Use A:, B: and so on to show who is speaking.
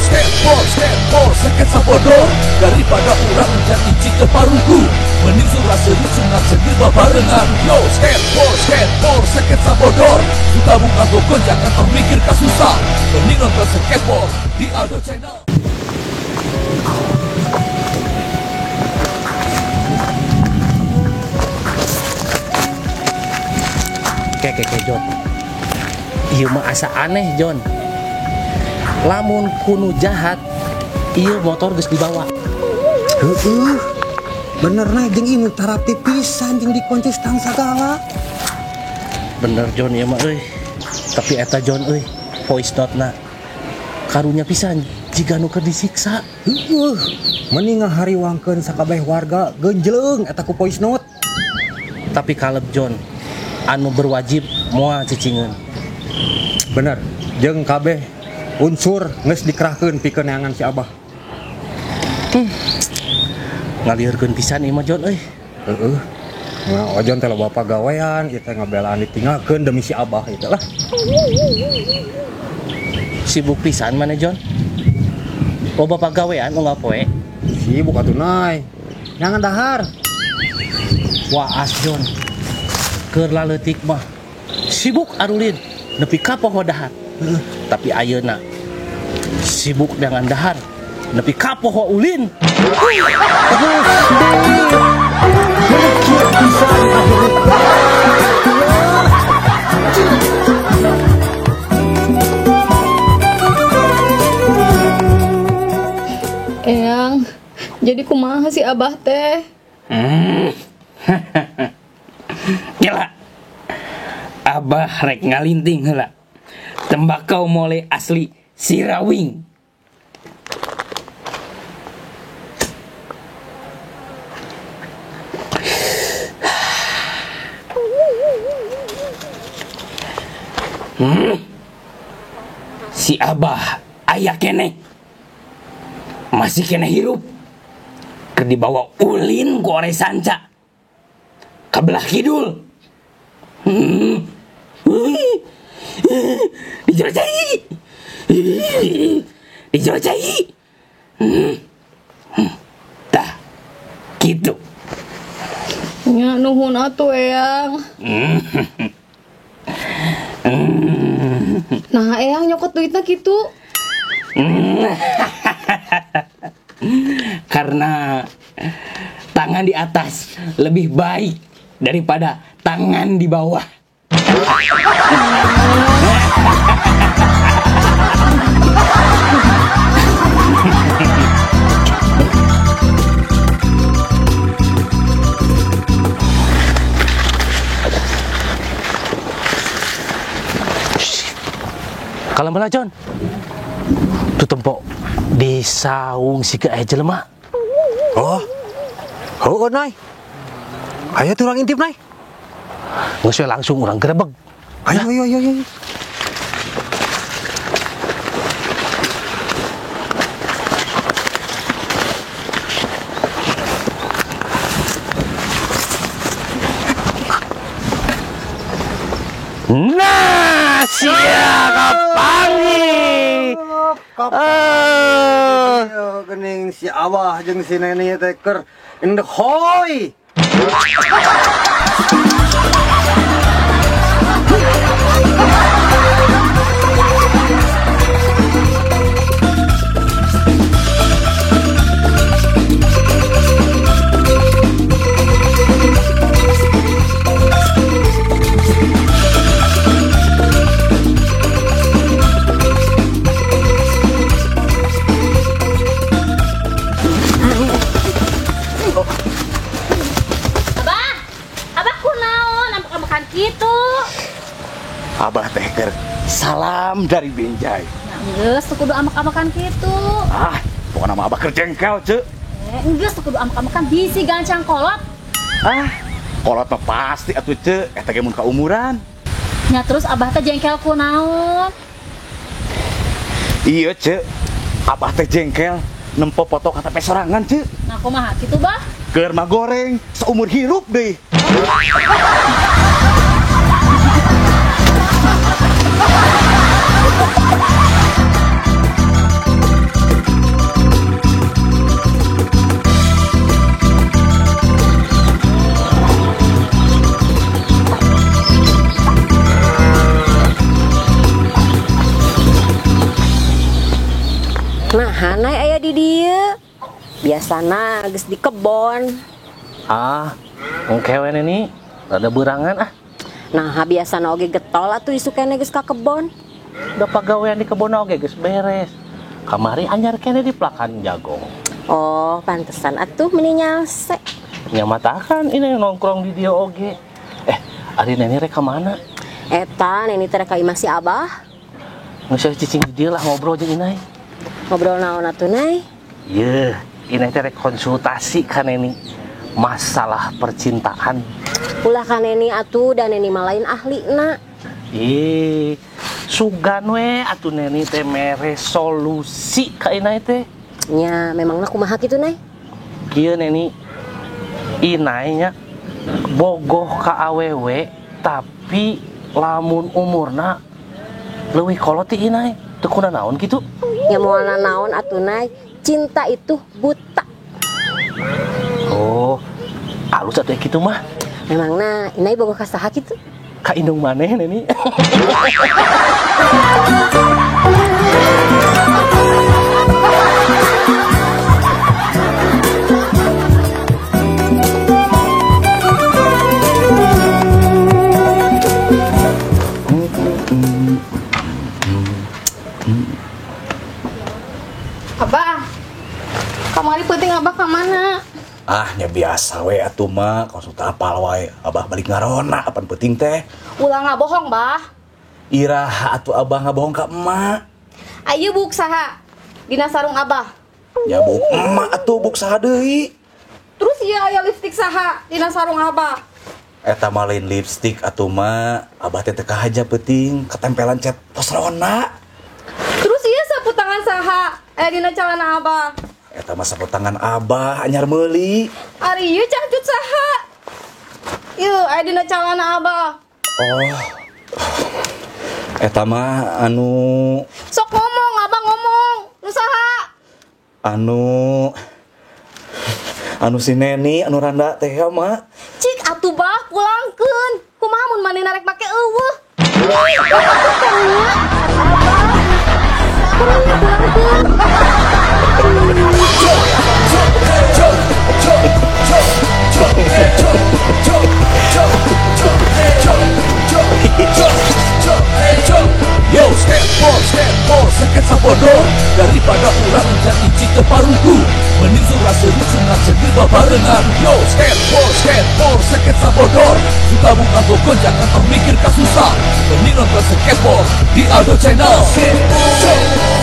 A: Skateboard, skateboard, seket sabodor. Daripada urang jadi jika parugu, mending surah seri sunat sendiri babarengan. Yo, skateboard, skateboard, seket sabodor. Ditabung kanggo gonjakan tong mikir kasusah. Mending nonton skateboard di Aldo Channel.
B: Keke John, ieu mah asa aneh John. Lamun kunu jahat, ieu motor geus dibawa.
C: Heeh, bener nah jeung ieu tarapi pisan jeung dikunci stang sagala.
B: Bener John ieu mah euy. Tapi eta John euy, voice note na karunya pisan jiga nu keur disiksa.
C: Heeh, mending ngahariwangkeun sakabeh warga genjleung eta ku voice note.
B: Tapi kaleb John, anu berwajib moal cicingeun.
C: Bener, jeung kabeh unsur geus dikerahkeun pikeun neangan si Abah.
B: Ngalieurkeun pisan ieu mah John euy.
C: Heeh. Nah, ojon teh loba pagawean, ieu teh ngabelaan ditinggalkeun demi si Abah ieu lah.
B: Sibuk pisan maneh John? Loba pagawean unggal poe.
C: Sibuk atuh nay. Nyangan dahar.
B: Waas John. Keur laleutik mah sibuk arulin nepi ka poho dahar. Tapi ayeuna sibuk dengan dahar nepi ka poho ulin.
D: Eyang, jadi kumaha si Abah teh?
E: Gila, Abah rek ngalinting heula. Tembakau mole asli Sirawing. Si Abah aya keneh. Masih keneh hirup. Keur dibawa ulin ku ore sanca. Kabelah kidul. Di jero cai. Di jero cai. Tah, kitu.
D: Nya nuhun atuh Eyang. Nah, Eyang nyokot duitna kitu.
E: Karena tangan di atas lebih baik daripada tangan di bawah.
B: Kalem bala John. Tuh tempo di saung siga aya jelema.
C: Oh. Heueuh nay. Ayo tuh urang intip nay.
B: Geus we langsung urang gerebeg.
C: Ayo ayo ayo ayo.
B: Nah, sia kapanggih.
C: Gening si Abah jeung si Neni teh keur indehoy.
F: Abah teh keur salam dari Binjai.
G: Geus teu kudu amak-amakan kitu.
F: Ah, pokona mah Abah keur jengkel, Ceu.
G: Geus teu kudu amak-amakan bisi gancang kolot.
F: Ah, kolot mah pasti atuh, Ceu. Eta ge mun kaumuran.
G: Nya terus Abah teh jengkel ku naon?
F: Iya, Ceu. Abah teh jengkel nempo foto KTP sorangan, Ceu.
G: Nah, kumaha kitu, Bah?
F: Keur mah goreng seumur hirup deui.
H: Nah, Nay aya di dieu. Biasana geus di kebon.
B: Ah, engke we Neni, rada beurangan ah.
H: Nah, biasana oge getol atuh isuk keneh geus ka kebon.
B: Udah pagawean di kebon oge geus beres. Kamari anyar keneh di pelakan jagong.
H: Oh, pantesan atuh meni nyalse.
B: Nya matakan ini nongkrong di dieu oge. Ari Neni rek ka mana?
H: Eta Neni teh rek ka imah si Abah.
B: Geus cicing di dieu lah ngobrol jeung Inai.
H: Ngobrol naon atuh, Nay?
B: Yeuh, Inai teh rek konsultasi ka Neni masalah percintaan.
H: Ulah ka Neni atuh, da Neni mah lain ahlina.
B: Ih, sugan we atuh Neni teh mere solusi ka Inai teh.
H: Nya, memangna kumaha kitu, Nay?
B: Kieu Neni, Inai nya bogoh ka awewe tapi lamun umurna leuwih kolot ti Inai. Teu kuna naon kitu?
H: Nya moal naon atuh, Nay. Cinta itu buta.
B: Oh, alus atuh kitu mah.
H: Memangna Inai bogoh ka saha kitu?
B: Ka indung maneh, Neni.
D: Abah, kamari penting Abah ka mana?
F: Ah, nya biasa we atuh mah, konsulta apal wae. Abah balik ngarona apan penting teh.
D: Ulah ngabohong, Bah.
F: Iraha atuh Abah ngabohong ka emak.
D: Ayo buk saha dina sarung Abah.
F: Ya buk emak atuh buk saha deui.
D: Terus ieu aya lipstik saha dina sarung Abah.
F: Eta mah lain lipstik atuh mah, Abah teh teu kahaja peuting ketempelan cat tos rona.
D: Terus ieu sapu tangan saha aya dina calana Abah.
F: Eta mah sapu tangan Abah anyar meuli.
D: Ari ieu cangcut saha? Ieu aya dina calana Abah.
F: Oh. Eta mah anu
D: sok ngomong, Abah ngomong. Nu saha?
F: Anu si Neni, anu randa teh ya mah.
D: Cik atuh Bah pulangkeun. Kumaha mun manehna rek make eueuh? Pulangkeun.
A: Yo, skateboard, sketsa bodor. Daripada urang jadi cike parungku, mending surah-seri sunat-seri babarengan. Yo, skateboard, sketsa bodor. Suka buka toko jangan mikir kasusah. Mending nonton skateboard di Aldo Channel. Skateboard.